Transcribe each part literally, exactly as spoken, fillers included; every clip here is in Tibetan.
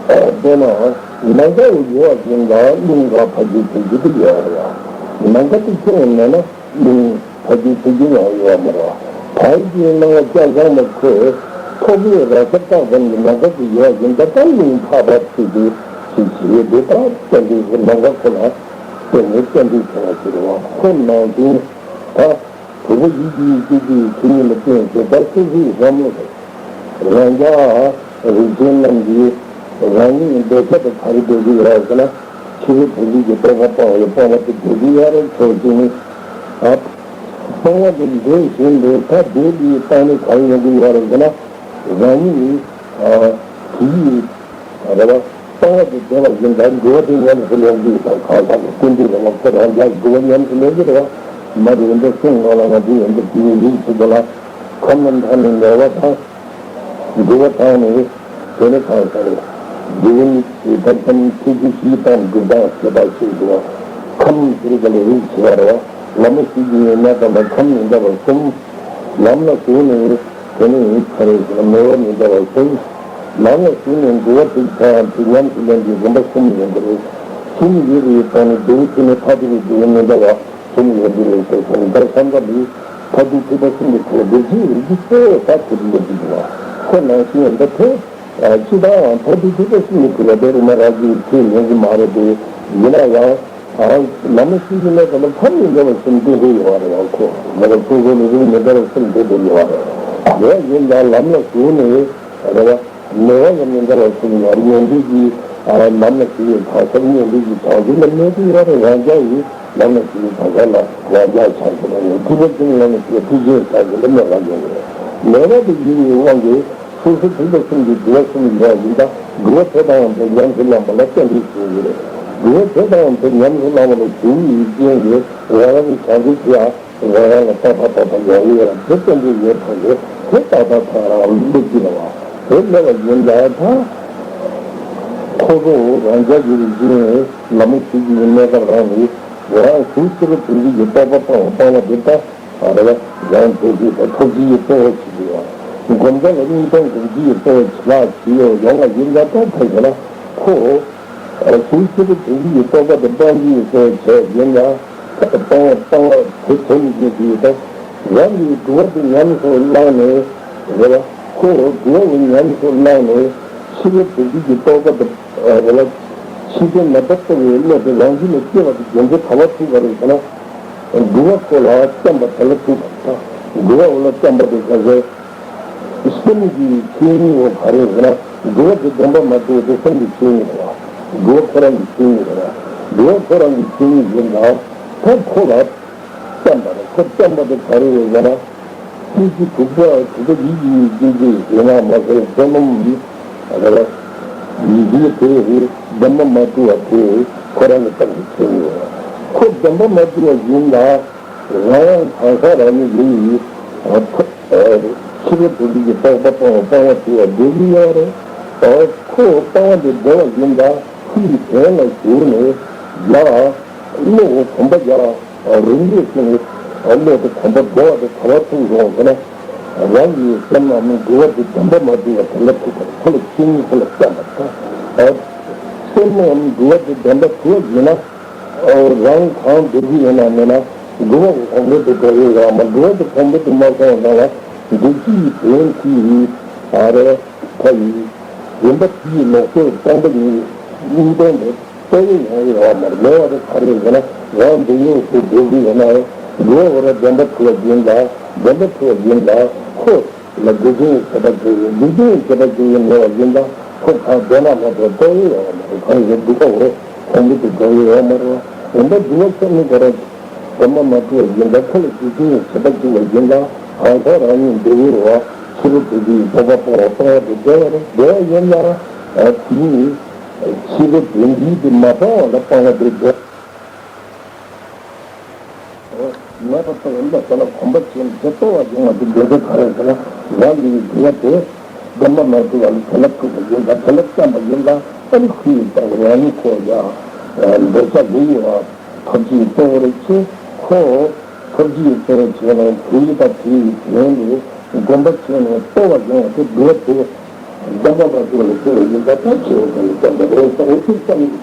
དཔེར་ན། ནམ་མཁའ་ཡོད་པ་བཞིན་དུ་རླུང་འགག་ཕར་འགྱུར་ཚུར་འགྱུར་དུ་ཡོད་རེད་བ། ནམ་མཁའ་དེ་ཁྱོན་ནས་མེད་ན་རླུང་ཕར་འགྱུར་ཚུར་འགྱུར་ཡང་ཡོད་མ་རེད་བ། བར་གྱི་སྣང་བ་སྐྱབས་བཟང་མ་ཁོས་ཐོག་མའི་རང་ས་རྟགས་ཙམ་གྱི་ནམ་མཁའ་དེ་ཡོད་བཞིན་དུ་ད་རླུང་ཕར་ཕར་ཚུར་ཚུར་ཞིག་བྱེད་དེ་ད་རྟེན་འབྲེལ་གྱི་ནམ་མཁའ་ཁོ་ལ་བརྟེན་ནས་རྟེན་འབྲེལ་བྱུང་བ་ཞིག་རེད་བ། ཁོ་ནང་བཞིན་ད། དྲུག་པ་ཡིད་ཀྱི་ཡིད་ཀྱི་ཡིད་ཀྱི་ཆོས་ཉིད་ལ་བརྟེན་ཞེས་པ་སོ་སོའི་བསམ་བློ་རེད། རང་རྒྱལ་རིགས་ཅན་རྣམས་ཀྱིས་རང་ཉིད་འདོད་ཆགས་དང་ག་རེ་འདོད་ཀྱི་ཡོད་ཟེར་ན། ཕྱི་རོལ་དོན་བྱེད་ཀྱི་རྟོག་པ་སྤང་བའི་སྤོང་བ་དེ་འདོད་ཀྱི་ཡོད་རེད་ཚོགས་ཀྱིས་ནི། ཨ། སྤོང་བ་དེ་འདོད་བཞིན་དུ་ད་འདོད་པའི་སྟེང་ནས་ག་རེ་ཡོང་གི་ཡོད་རེད་ཟེར་ན། རང་ཉིད་ཨ། དེའི། རེད་བ། ལྟ་བ་དེ་བདེ་བ་ཡིན་ཙང་འགྲོ་བ་དེ་ཉམས་སུ་ལེན་རྒྱུ་དང་གང་ཟག་གི་ཀུན་འདུས་རེད་བ། ཁོ་རང་རྒྱལ་འགྲོ་བ་ཉམས་སུ་ལེན་རྒྱུ་རེད་བ། མ་རེད་འདི་གསུང་ང་ལ་ང་ཚོ་ཡོན་ཏན་དེའི་རིགས་སུ་དེ་ལ་ཁམས་རྣམས་དག་ནས་ནད་པ་དང་། འགྲོ་བ་དང་ནི་དེ་ནི་གང་ཟག་རེད། འགྲོ་བ་ནི་དེ་ལྟར་ཙམ་ཐེག་ཆེན་བཞིའི་སྟེང་སྒྲུབ་སྟངས་ཞེས་པ་ཞིག་འདུག་བ། ཁམས་ཟེར་བ་ལ་རིགས་བྱེད་པ་རེད་བ། ལམ་ལ་ཞུགས་ཀྱི་ཡོད་ན་ཙམ་ལ་ཁམས་མི་འདྲ་བ་གསུམ། ལམ་ལ་ཞུགས་ནས། དེ་ནི་ཡིན་ཚར་རེད་ཟེར་ན་མོས་པ་མི་འདྲ་བ་གསུམ། ལམ་ལ་ཞུགས་ནས་འགྲོ་བ་དྲུག་ཚང་དེ་ཉམས་སུ་ལེན་པའི་རིམ་པ་གསུམ་ཡོད་པ་རེད། གསུམ་ཡོད་པའི་སྟེང་ནས་འབྲས་བུ་ཆེ་ནས་མཐར་ཐུག་པའི་འབྲས་བུ་མི་འདྲ་བ་གསུམ་ཡོད་པ་རེད་ཟེར་སོང་། མཐར་ཐུག་ཐེག་པ་གསུམ་གྱི་ཁྲོད་འདིར་ཅི་ཡོད་ཀྱི་ཚེ་ད་ཐུབ་པའི་ལས་ཀྱི་འགྲོ་བ་ཁོ་ནང་བཞིན་ཡོད་པ་དེ། སྤྱི་དང་མཐར་ཐུག་ཐེག་པ་གསུམ་གྱི་ཁྲོད་ལ་དེ་རུ་མ་རག་གི་ཚེ་ཡོང་གི་མ་རེད་དེ། ཡིན་ན་ཡང་། ཨ། ལམ་ལ་ཞུགས་ཀྱི་གནས་སྐབས་ལ་ཁམས་མི་འདྲ་བ་གསུམ་སྟོན་གྱི་ཡོད་རེད་བ། ཁོ་མི་འདྲ་སོ་སོ་ལ་རིགས་མི་འདྲ་བ་གསུམ་སྟོན་གྱི་ཡོད་རེད། དེ་ཡིན་ཙང་ལམ་ལ་ཞུགས་ནས་རེད་བ། མོས་པ་ལ་མི་འདྲ་བ་གསུམ་ཡོད་རེད། ངན་འགྲོའི་གི། ཨ། ལམ་ལ་ཞུགས་པའི་གང་ཟག་ངན་འགྲོའི་གི་བྱང་ཆུབ་སྨོན་གྱི་ཡོད་རེད། རང་རྒྱལ་གྱི་ལམ་ལ་ཞུགས་པའི་གང་ཟག་ལ་རང་རྒྱལ་བྱང་ཆུབ་སྨོན། ཐེག་པ་ཆེན་ལམ་ལ་ཞུགས་པའི་ཐེག་ཆེན་བྱང་ཆུབ་ལ་སྨོན་ལམ་ཡོད་རེད། མོས་པ་དེ་ཡིན་པའི་དབང་གིས། སོ་སོ་ཐེག་པ་གསུམ་གྱི་འགྲོ་བ་གསུམ་ཡོད་པ་ཡིན་ཙང་འགྲོ་བ་དེ་དང་དེ་ཉམས་སུ་བླངས་པ་ལ་རྟེན་འབྲེལ་ཞུ་གི་རེད། འགྲོ་བ་དེ་དང་དེ་ཉམས་སུ་བླངས་པ་ལ་ཞུ་བའི་རྐྱེན་གྱིས་རང་རང་གི་བྱང་ཆུབ་ཀྱི་ཡང་རང་རང་ལ་རྟག་པར་རྟག་པར་ཡོང་གི་ཡོད་པ་དེ་རྟེན་འབྲེལ་ཡོད་པ་རེད། དེ་རྟག་པར་ཐག་རང་སླེབས་ཀྱི་རེད་བ། དེ་སླེབས་པ་ཡིན་ཙང་ད་ཁོ་ཚོ་རང་རྒྱལ་གྱི་རིགས་ཀྱི་ལམ་ཞུགས་ཀྱི་གནས་སྐབས་རང་ནས་རང་གཟུགས་ཕྱི་རོལ་དོན་བྱེད་ཀྱི་རྟོག་པ་སྤང་བ་སྤང་བ་དེ་ལྟ། ཨ་རེ་བ། ཡང་དེ་བཞིན་དུ་ཐུགས་རྗེ་ཡི་གཙོ་བོ་བྱེད་ཀྱི་ཡོད། སྒོམ་བཟང་ལ་སྙིང་སྟོབས་སྒོམ་རྒྱུ་ཡི་གཙོ་བོ་བྱེད་ལ་བྱེད་ཡོད་ཡོང་བ་ཡིན་ན་ད་ཐུགས་ཀྱི་ལ་ཁོ། གཟུགས་ཕྱི་རོལ་དོན་བྱེད་ཀྱི་རྟོག་པ་དེ་སྤང་རྒྱུ་ཡི་གཙོ་བོ་བྱས་ཡིན་ན། སྤང་བ་སྤང་བ་དེ་དོན་ཡིན་གྱི་ཡོད་དོ། རང་གི་སྒྲུབ་པ་དེ་ཉམས་སུ་བླངས་ནས། རེ་བ། ཁོ་སྒྲུབ་པ་ཉམས་སུ་བླངས་ནས་ཕྱི་རོལ་དོན་བྱེད་ཀྱི་རྟོག་པ་དེ། རེ་བ། ཕྱི་དོན་མེད་པར་རྟོགས་པའི་བློ་དེ་རང་བཞིན་ལ་སྐྱེ་བ་དེ་རྒྱུ་མཚན་ག་བ་ཐུག་པ་རེད་ཟེར་ན། སྒྲུབ་པ་ཁོ་ལ་བརྟེན་པ་དེ་ལ་ཐུག་པ་དང་། སྒྲུབ་པ་ལ་བརྟེན་པ་དེ་ག་ཟེར། སེམས་ཀྱི་ཆོས་ཉིད་འོ་ག་རེ་ཟེར་ན། སྒྲུབ་པ་དེ་བདེན་པ་མ་གྲུབ་པ་དེ་སེམས་ཀྱི་ཆོས་ཉིད་རེད་བ། སྒྲུབ་པ་ཁོ་རང་གི་ཆོས་ཉིད་རེད་བ། སྒྲུབ་པ་ཁོ་རང་གི་ཆོས་ཉིད་ཡིན་ཙང་། ད་ཁོ་ལ། བརྟེན་པ་རེད། ཁོ་བརྟེན་པ་དེ་ག་རེ་རེད་ཟེར་ན། སྐྱེ་མཆེད་དྲུག་པ་དྲུག་པ་ཡིད་ཀྱི་སྐྱེ་མཆེད་ཡོད་ན་མ་ཟད་ཚོར་སྣང་རེད་བ། ཡིད་ཀྱི་དེ་བདེན་པ་མ་གྲུབ་པ་དེ་ཁོ་རང་གི་སྟེང་དུ་ཐོན་ཡོད། ཁོ་བདེན་པ་མ་གྲུབ་པ་ཡིན་ལ་རང་དབང་གང་ཟག་རང་ཉིད་ཡིན་ཡིན། ཕྱི་རོལ་དོན་བྱེད་ཀྱི་རྟོག་པ་སྤང་བ་སྤང་བ་དེ་བ་འགྲོ་གི་ཡོད་རེད། ཁོ་སྤང་བ་དེ་བདེ་བ་ཡིན་ད་ཁོ་ཡི་དོན་ལ་གྱུར་ནས་ཡ། བློ་གོམས་པ་རྒྱག་རང་རིག་གནས་ཀྱི་བློ་དེ་གོམས་པ་འགྲོ་བ་དེ་ག་བ་ཐུག་རུང་ཟེར་ན། རང་གི་སེམས་ནང་ནས་འགྲོ་བ་དེ་བདེན་པ་མ་གྲུབ་པ་དེ་ལ་ཐུག་པ་རེད། ཁོ་ལ་ཆོས་ཉིད་ཁོ་ལ་བརྟེན་པ་དང་། སེམས་ནང་ནས་འགྲོ་བ་དེ་བདེན་པ་གྲུབ་པ་ཡིན་ན། རང་གང་འགྲོ་གི་ཡོད་ན་མེད་ན་འགྲོ་བ་གི་གོམས་པ་དེ་འགྲོ་གི་ཡོད་མ། འགྲོ་བ་དེ་གོམས་པ་དེ་མ་སོང་བ་ཙམ་ལ་འདུ་བྱེད་ཀྱི་དོན་དེ་ཡིས་ཨ་རེ་ཁ་ཡིས་རིམ་པ་དེ་ཡི་ལོག་ཕྱོགས་སྟོང་པ་ཉིད་གཉིས་སྟོང་དེ། ལྟོ་ཡོད་ཡང་ཡོད་པ་མ་རེད། མེད་པ་དེ་ག་རེ་ཡིན་ན་རང་འདོད་ཡོད་དུ་འགྲོ་གི་ཡོད་ན་ཡང་འགྲོ་བ་ར་བདེན་པ་ཐུབ་པ་ཡིན་ལ་བདེན་པ་ཐུབ་པ་ཡིན་ལ་ཁོ་ལ་འདོད་ཆེན་ཡི་བྱེད་པ་བྱེད་ཡོད། འདོད་ཆེན་ཡི་བྱེད་པ་བྱེད་ཡོད་མེད་པ་ཡིན་ལ་ཁོ་གང་བདེན་ན་མ་གཏོགས་ལྟོ་ཡོད་ཡོད་པ་མ་རེད། གང་ཡོད་འདུག་པ་འོ་ཁོང་གི་དུ་འགྲོ་ཡོད་ཡོད་མ་རེད། འོན་ཏེ་འདུལ་བ་ཆེན་མོའི་སྐོར་བདེན་པ་མ་གྲུབ་པ་ཡིན་ལ་ཁོ་ལ་འདོད་ཆེན་ཡི་བྱེད་པ་བྱེད་པ་ཡིན་ལ་གང་ཟག་རང་ཉིད་འདོད་ཡོད་ར་ཕྱི་རོལ་དུ་འདུལ་བའི་རྟོག་པ་སྤོང་བ་སྤོང་བ་དེ་བདེན་པ་རེད། བདེན་པ་ཡིན་ལ་དེ་ནི། ཕྱི་རོལ་དོན་བྱེད་དེ་མ་སྤང་བ་ལ་སྤང་བ་དེ་འདོད། མེད་པར་རྟོགས་པའི་བློ་དེ་ལ་གོམས་པ་བྱས་ནས་དེ་རྟོགས་པ་ཡོང་བ་དེ་འདོད་པའི་ག་རེ་ཟེར་ན་རང་གི་འདུལ་བ་དེ་བདེན་པ་མ་གྲུབ་པ་ལ་དེ་ལ་ཐུག་པ་ཡིན་ལ་དེ་ལ་བརྟེན་པ་ཡིན་ལ་ཨ་ནི་ཁོ་ཡི་སྟེང་རང་ཉིད་ཁོ་ཡང་འདོད་ཆགས་ལུས་ཡོད་པ་ཐོབ་ཀྱི་གཙོ་བོ་རེད་ཅེས་ཁོ་ཐོབ་ཀྱི་གཙོ་བོ་བྱས་ནས་དེ་ཡི་དང་དེ་ཡི་དོན་དུ་གོམས་པ་བྱས་ནས་རྟོགས་པ་ཡོང་བ་དེ་འདོད་དེ། འདམ་པ་མ་བྱུང་ལ་ཁྱེར་ཡིན་པ་ད་ཆེ་བ་དང་ལ་ཙམ་པ་རེད་ས་འོ་ཚིག་ཙམ་ཡིན།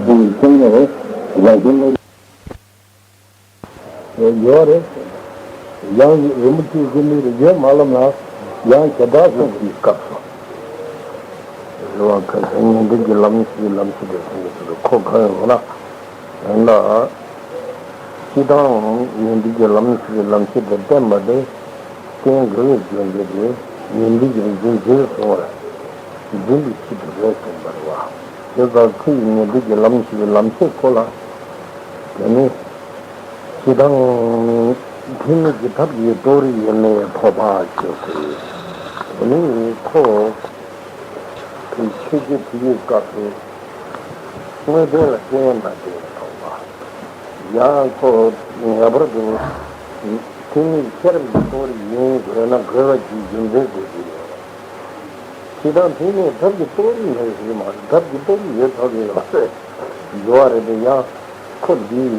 འདི་ཚང་མ་རང་བཞིན་ལ། ཡོད་རེད། ཡང་རིན་པོ་ཆེ་ཀུན་ནས་རིགས་རྒྱན་མ་ལམ་ན་ཡང་བྱེ་བྲག་སོགས་ཀྱི་སྐབས་སུ། རེ་བ་ཁ་ཤས་ཉན་ཐོས་ཀྱི་ལམ་ཞིག་ལམ་ཞིག་རེད་ཟེར་གྱི་འདུག་ཁོ་གང་ཡིན་ཟེར་ན། ཡང་ན། སྤྱི་དང་ཉན་ཐོས་ཀྱི་ལམ་ཞིག་ལམ་ཞིག་དེ་བསྟན་པ་དེ་བསྟན་དགོས་པའི་རྒྱུ་མཚན་དེ་ཉན་ཐོས་ཀྱི་རིགས་རྒྱན་རྗེས་སུ་བཟུང་བར་འཛིན་པའི་ཆེད་དུ་རེད་གསུངས་པ་རེད་བ། དེ་ལྟར་ཁོ་ཡི་ཉན་ཐོས་ཀྱི་ལམ་ཞིག་ལམ་ཞིག་ཁོ་ལ། དེ་ནི། སྤྱི་དང་། ཐེག་དམན་གྱི་ཐབས་ཀྱི་རྟོགས་རིགས་ཡོད་མེད་ཐོགས་པ་བཅས་སོ། དེ་ནི་ཁོ། དེ་ཆོས་སྤྱོད་ཕུལ་བའི་སྐབས་སུ། དངོས་བསྟན་ལ་བརྟེན་པ་དེ་ཐོགས་པ། ཡང་ཁོ། ངེས་པར་དུ། ཐེག་དམན་ཤེས་རབ་ཀྱི་རྟོགས་རིགས་ཡིན་དགོས་ན་དགོས་པ་གྱི་རྒྱུ་མཚན་དགོས་ཀྱི་ཡོད། སྤྱི་དང་ཐེག་དམན་ཐབས་ཀྱི་རྟོགས་རིགས་མེད་ཟེར་མ་རེད། ཐབས་ཀྱི་རྟོགས་རིགས་ཡོད་ཐག་ཆོད་ཡོད་ཟེར་ཡོད་རེད་དེ་ཡང་ཁོ་འདིས་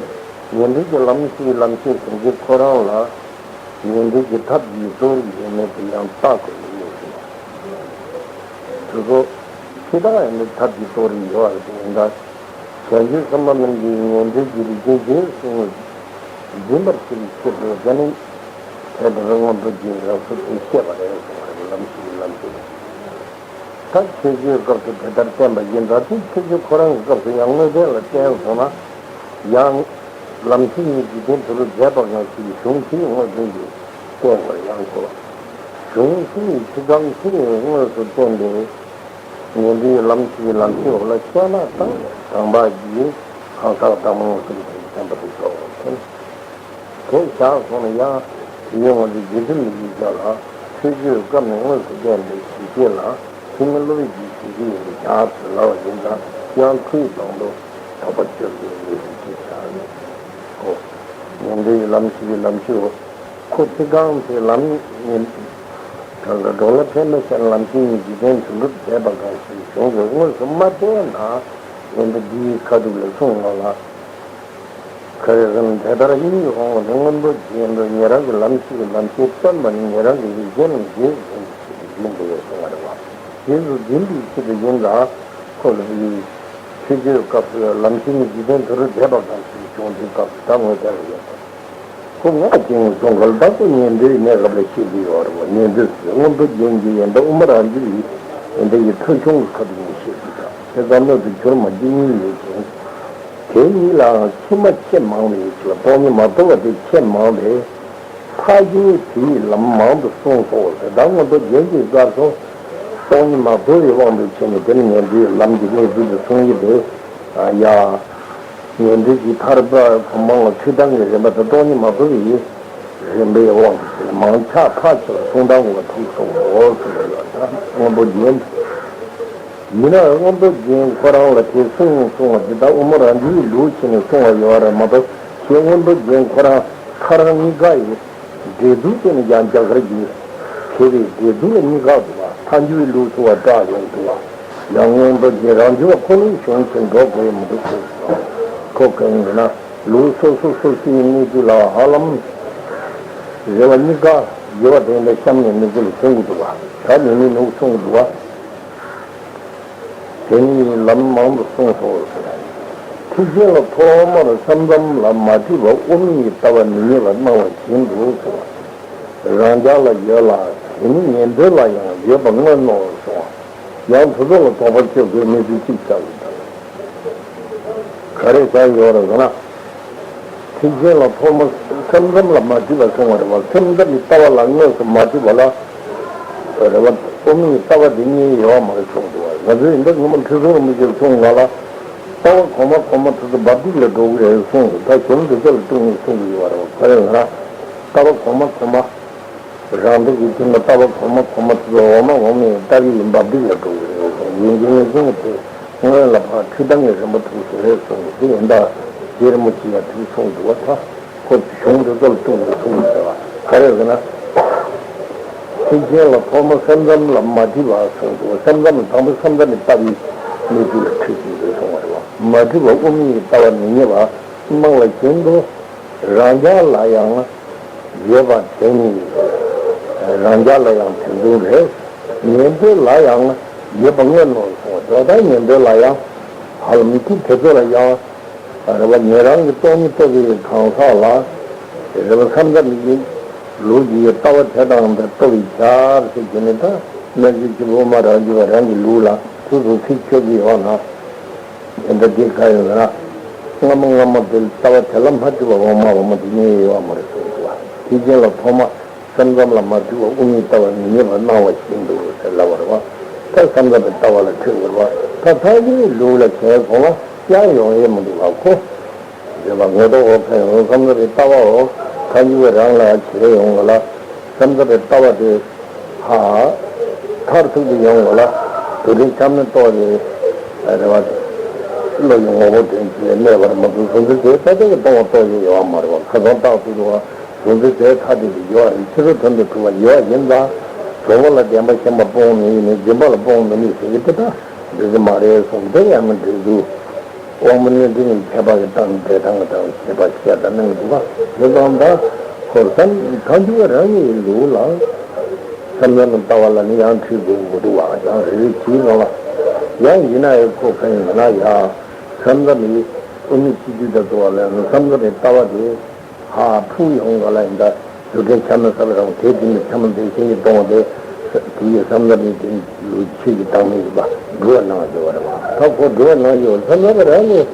ཉན་ཐོས་ཀྱི་ལམ་ཞིག་ལམ་ཤེས་ཟེར་གྱི་ཁོ་རང་ལ་ཉན་ཐོས་ཀྱི་ཐབས་ཀྱི་རྟོགས་རིགས་ཡོད་མེད་དེ་ཡང་བརྟག་དགོས་ཀྱི་ཡོད་ཟེར། དེ་ཚོ་སྤྱི་དང་ཡང་ནི་ཐབས་ཀྱི་རྟོགས་རིགས་ཡོད་རེད་དེ་ཡིན་ད། བྱང་ཆུབ་སེམས་དཔའ་རྣམས་ཀྱིས་ཉན་ཐོས་ཀྱི་རིགས་རྒྱན་རྗེས་སུ་འཛིན་པར་བྱེད་པའི་ཕྱིར་དུ་དེ་ནི་དེ་ལྟར་མངོན་པར་རྗེས་རབ་ཏུ་བཤད་པ་རེད་གསུངས་པ་རེད། ལམ་ཞིག་ལམ་ཞིག་ད་ཆོས་སྤྱོད་སྐབས་སུ་དེ་ལྟར་བསྟན་པ་ཡིན་ད་དེ་ཆོས་སྤྱོད་ཁོ་རང་གི་སྐབས་སུ་ཡང་དངོས་བསྟན་ལ་བརྟེན་སོང་ན་ཡང་ལམ་ཤེས་ཉིད་འཇིག་རྟེན་དུ་རུ་མཛད་པ་གང་ཞིག་གཞུང་ཕྱིའི་དངོས་བསྟན་གྱིས་བསྟན་པར་ཡང་གོ། གཞུང་ཕྱིའི་ཚིག་རྐང་ཕྱིའི་དངོས་སུ་བསྟན་ཏེ། ཉན་ཐོས་ལམ་ཞིག་ལམ་ཤེས་འོག་ལ་བཤད་ན་དང་དང་པ་གིས་གང་ཟག་བདག་མེད་གསུམ་གྱི་བསྟན་པ་དེ་ཆོག་ཟེར། དེ་བཞག་སོང་ན་ཡང་དེའི་དབང་དུ་རྗེ་བཙུན་མི་ཡི་ཆོས་ལ་ཆོས་སྤྱོད་སྐབས་ནས་དངོས་སུ་བསྟན་པའི་ཞིབ་བཤད་ལ་ཐེག་དམན་སློབ་དཔོན་གྱི་ཞིབ་བཤད་ཡིན་པས་བཞག་ཟེར་ལབ་པ་ཡིན་ཙང་ཡང་ཁོའི་དོན་དུ་དོགས་པ་གཅོད་དགོས་ཡོད་ཅེས་བྱ་སྟེ། ཨོ། ཉན་ཐོས་ལམ་ཞིག་ལམ་ཤེས་འོག་ཁོ་ཚིག་རྐང་དེ་ལམ་ཉན། གང་ག་འགྲོ་ལ་ཕན་མེད་ཤར་ལམ་ཤེས་ཉིད་འཇིག་རྟེན་དོན་གྲུབ་མཛད་པ་གང་ཞིག་གཞུང་གི་དངོས་སུ་མ་བསྟན་ན་ཡོན་ཏན་འདིའི་ཁ་ཐུག་ལ་གསུངས་ལ་ལ། ག་རེ་ཟེར་ན་དེ་ལྟར་གཉིས་ཀྱི་དབང་པོ་ནི་སྔོན་པོ་རྒྱན་དུ་ཉེ་རང་གི་ལམ་ཤེས་ལམ་ཤེས་བསྟན་པ་ནི་ཉེ་རང་གི་རིགས་ཅན་ལ་རྗེས་སུ་འཛིན་པའི་ཆེད་དུ་ཡིན་དགོས་གསུངས་པ་རེད་བ། རྗེས་སུ་འཛིན་པའི་ཆེད་དུ་ཡིན་ལ། ཁོ་ལ་ཡི་ཆོས་སྤྱོད་སྐབས་སུ་ལམ་ཤེས་ཉིད་འཇིག་རྟེན་དུ་རུ་མཛད་པ་གང་ཞིག་བྱུང་དུས་སྐབས་སུ་ད་དངོས་བསྟན་ལ་ཡོད་པ། ཁོ་ངག་རྐྱེན་གྱི་གསུང་སྐབས་ལ་བདག་པོ་ཉན་ཐོས་གནས་སྐབས་ལ་བཤད་ཀྱི་ཡོད་རེད་བ། ཉན་ཐོས་སུ་སྔོན་པོ་རྒྱན་གྱི་ཡོན་ཏན་དབུ་མ་རང་རྒྱུད་ཡི་ཡོན་ཏན་གྱི་ཐོས་བྱུང་གི་ཁ་ཐུག་ནས་བཤད་ཀྱི་འདུག་དེ་ཙམ་མོ་དུ་གྱུར་མ་གྱུར་གཉིས་ཡོད་ཅིང་། དེ་གཉིས་ལའང་ཕྱི་མ་ཆེས་མང་བའི་ཕྱིར་སྟོང་ཉིད་མ་རྟོགས་པ་དེ་ཆེས་མང་བས། ཕར་ཕྱིན་དེའི་ལམ་མང་དུ་གསུངས་སོ་ཟེར། ད་སྔོན་པོ་རྒྱན་གྱི་སྐབས་སུ་སྟོང་ཉིད་མ་རྟོགས་པའི་དབང་དུ་བྱས་ནས་དེ་ནི་ཉན་ཐོས་ལམ་གྱི་གནས་ཚུལ་དུ་གསུངས་ཡོད་དེ། ཡ། ཉན་ཐོས་ཀྱི་ཐར་པ་གོ་འཕང་ལ་ཐོས་དང་གི་རིམ་པ་དང་སྟོང་ཉིད་མ་རྟོགས་པའི་རིམ་པའི་དབང་དུ་བྱས་ནས་མང་ཆ་ཕལ་ཆེ་བ་གསུང་དང་གོ་བ་ཐུག་སོང་ངོ་ཟེར་བ་ཡོད། ད་སྔོན་པོ་རྒྱན། ཡིན་ནའང་སྔོན་པོ་རྒྱན་ཁོ་རང་ལ་དེ་གསུངས་གསུང་བ་འདི་དག་དབུ་མ་རང་རྒྱུད་ལུགས་ཕྱེ་ནས་གསུང་བ་ཡོད་རེད་མ་གཏོགས་ཞེས་སྔོན་པོ་རྒྱན་ཁོ་རང་ཐར་རང་གཉིས་ཀ་ཡི་འགྲེལ་བསྡུར་བྱས་ནས་ཀྱང་རྒྱ་གར་གྱི་མཁས་པའི་འགྲེལ་བསྡུར་ལ་གཉིས་ཀ་འདུག་བ། ཐལ་འགྱུར་བའི་ལུགས་སུ་བ་བཀྲག་ཡོང་འདུག་བ། ཡང་སྔོན་པོ་རྒྱན་རང་རྒྱུད་པ་ཁོ་ནའི་གཞུང་ཆེན་འགྲོ་དགོས་མི་འདུག་ཟེར། ཁོ་གང་ཡིན་ན་ལུགས་སོ་སོ་སོ་སོའི་གནས་ཚུལ་ལ་ཧ་ལམ་རེ་བ་གཉིས་ཀ་དགེ་བ་དོན་དང་གཤམ་ནས་གནས་ཚུལ་གསུང་གི་འདུག་བ། ད་ནི་མི་ནུག་གསུང་གི་འདུག་བ། དེ་ནི་ལམ་མང་དུ་གསུངས་སོ། ཐེག་ཆེན་ལ་ཐོག་མར་སེམས་ཙམ་ལ་མ་བྲིས་པ་དབུ་མའི་ལྟ་བ་མི་རྙེད་པར་སྣང་བ་བཞིན་དུ་གསུངས། རང་རྒྱལ་ལ་ཡོད་ལ་དེ་ནི་ཉན་ཐོས་ལ་ཡང་ཡོད་པ་མངོན་ནོ་གསུངས། ཡང་དེ་ཚོ་ལ་དོགས་པ་གཅོད་དགོས་གནས་ཚུལ་གཅིག་ཆགས་ཡོད་དམ། ག་རེ་ཆགས་ཡོད་རེད་ཟེར་ན། ཐེག་ཆེན་ལ་ཐོག་མ་སེམས་ཙམ་ལ་མ་བྲིས་པ་གསུངས་པ་རེད་བ། སེམས་ཙམ་གྱི་ལྟ་བ་ལ་དངོས་སུ་མ་བྲིས་པ་ལ། རེད་བ། དབུ་མའི་ལྟ་བ་འདི་གཉིས་ཡོད་མ་རེད་གསུངས་འདུག་བ། ང་ཚོས་ཡིན་ད་སྔོན་མ་ཁྲི་སྲོང་རིན་པོ་ཆེས་གསུངས་ང་ལ། ལྟ་བ་གོང་མ་གོང་མ་དེ་ཚོ་འབབ་སྟེགས་ལ་འགྲོ་གི་རེད་གསུངས་འདུག་ད་གཞུང་འདི་ཚོ་ལ་གཏུགས་ནས་གསུང་གི་ཡོད་རེད་བ། ག་རེ་ལབ་ན། ལྟ་བ་གོང་མ་གོང་མ། རང་སྡེ་གི་དེ་ལ་ལྟ་བ་གོང་མ་གོང་མ་དེ་ཚོ་འོག་མ་འོག་མའི་ལྟ་བའི་འབབ་སྟེགས་ལ་འགྲོ་གི་རེད་གསུངས། ཡིན་གྱི་མིན་གསུངས་ཏེ། སྔོན་ལ་ཕར་ཁྲི་སྟེང་གི་རིམ་པ་ཐུགས་སུ་རེད་གསུངས་ཏེ་ཡིན་ད། རྗེ་རིན་པོ་ཆེ་ཡང་དེ་གསུངས་འདུག་བ། ད་ཁོ་གཞུང་འདི་ཚོ་ལ་གཏུགས་ནས་གསུངས་ཟེར་བ་ག་རེ་ཟེར་ན། ཐེག་ཆེན་ལ་ཐོག་མ་སེམས་ཙམ་ལ་མ་བྲིས་པ་གསུངས་འདུག་བ། སེམས་ཙམ་དང་པོ་སེམས་ཙམ་གྱི་ལྟ་བའི་གནས་ཚུལ་ལ་ཁྲིད་ཀྱི་རེད་གསུངས་པ་རེད་བ། མ་བྲིས་པ་དབུ་མའི་ལྟ་བ་མི་རྙེད་པ་སྣང་བ་བཞིན་དུ། རང་རྒྱལ་ལ་ཡང་ཡོད་པ་དེ་ནི། རང་རྒྱལ་ལ་ཡང་དེ་བཟུང་རེད། ཉན་ཐོས་ལ་ཡང་ཡོད་པ་མངོན་ནོ་གསུངས་པ། འགྲོ་དང་ཉན་ཐོས་ལ་ཡང་། ཧ་ལམ་དེ་དེ་ཚོ་ལ་ཡང་རེ་བ། ཉན་རང་གི་སྟོང་ཉིད་རྟོགས་པའི་གང་ཟག་ལ་རེ་བ། བསམ་གཏན་གྱི་ལུགས་ཀྱི་ལྟ་བ་དེ་དང་དེ་རྟོགས་པའི་ཆར་ཟེར་གྱི་ནི། ད་སྨན་བཅོས་ཆེན་པོ་མ་རང་རྒྱུད་པ་རང་གི་ལུགས་ལ་ཐུགས་སུ་ཚིག་ཆོད་ཀྱི་ཡོད་ན། དེ་འདྲ་དེ་ག་ཡོད་ན། སྔ་མ་སྔ་མ་དེ་ལྟ་བ་དེ་ལ་མ་ཐུག་པ་འོག་མ་འོག་མ་དེ་རྙེད་ཡོད་པ་མ་རེད་གསུངས་འདུག་པ། དེ་རྐྱེན་ལ་ཐོག་མ་བསམ་བསམ་ལ་མ་ཐུག་པ་དབུ་མའི་ལྟ་བ་མི་རྙེད་པར་སྣང་བ་ཞིག་འདུག་ཟེར་ལབ་པ་རེད་པ། ད་བསམ་བསམ་པའི་ལྟ་བ་ལ་ཐུག་པ་རེད་པ། ད་ཐག་གི་ལུགས་ལ་བྱས་སོང་ན་ཡང་ཡོང་ཡས་མི་འདུག་པ་ཁོ། རེད་པ། ངོ་ཐོག་འོག་ཁ་ཡོང་བསམ་བསམ་པའི་ལྟ་བའོ། ཐལ་འགྱུར་བ་རང་ལ་བྱེད་ཡོང་བ་ལ། བསམ་བསམ་པའི་ལྟ་བ་དེ། ཧ། མཐར་ཐུག་ཏུ་ཡོང་བ་ལ། རྡུལ་ཕྲན་ཆ་མེད་རྟོགས་ཏེ། རེ་བ། བློ་ཡི་ངོ་བོ་དོན་གཅིག་ལས་གནས་པར་མ་གྲུབ་གཟུང་འཛིན་དེ་ལྟ་ལྟ་གི་སྟོང་པ་རྟོགས་ཡོད་ཡོད་པ་མ་རེད་པ། ཁ་སང་རྟག་ཏུ་རུ་བ་གཟུང་འཛིན་དེ་ཐ་དད་དུ་ཡོད་པ་རེད། ཕྱི་རོལ་དོན་དུ་གྲུབ་པ་ཡོད་པ་ཡིན་ཙང་། གཟུང་བ་ལ་བདེན་པ་ཞེན་པ་སྤོང་མི་ཡིན་ནི། སྦྱིན་པ་ལ་སྤོང་མི་ནུས་ཟེར་གྱི་དེ་དག་འགྲིག་གི་མ་རེད་གསུངས། དེ་ཡང་མི་འགྲིག་འདུག། དབང་པོ་རྣོན་འཕྲི་གཉིས་ཁྱད་པར་གྱི་སྟངས་འབྲས་དང་གི་སྟངས་ཁྱད་པར་བཤད་དང་གནང་གི་འདུག་པ། དེ་ཙང་ད་ཁོ་བསམ་ཐལ་འགྱུར་བ་རང་གི་ལུགས་ལ་བསམ་བསམ་ལྟ་བ་ལ་ནི་ཡང་འཁྲིལ་དགོས་མི་འདུག་པ། ཡང་རེ་རེ་བྱིས་ནང་ལ་ཡང་ཡིན་ན་ཡང་ཁོ་གང་ཡིན་ན་ཡང་བསམ་བསམ་ནི་དབུ་མའི་སྤྱི་དུས་དང་གཙོ་བ་ལ་ནི་བསམ་བསམ་ནི་ལྟ་བ་དེ། ཧ། ཕུགས་ཡོང་ག་ལ་ཡིན་ད། རྡུལ་ཕྲན་ཆ་མེད་ས་ལ་རང་དེ་དེ་ནི་ཆ་མེད་དེ་ཤེས་ཀྱི་གཏོང་བ་དེ། དེ་ཡི་བསམ་བློ་ནི་དེ་ལུགས་ཆོས་ཀྱི་བཏང་མི་ཡིན་པ་སྒྲུབ་པ་གནང་བ་བརྗོད་པ་རེད་པ། ད་ཁོ་སྒྲུབ་པ་གནང་བརྗོད་པ་བསམ་བློ་རང་ནི་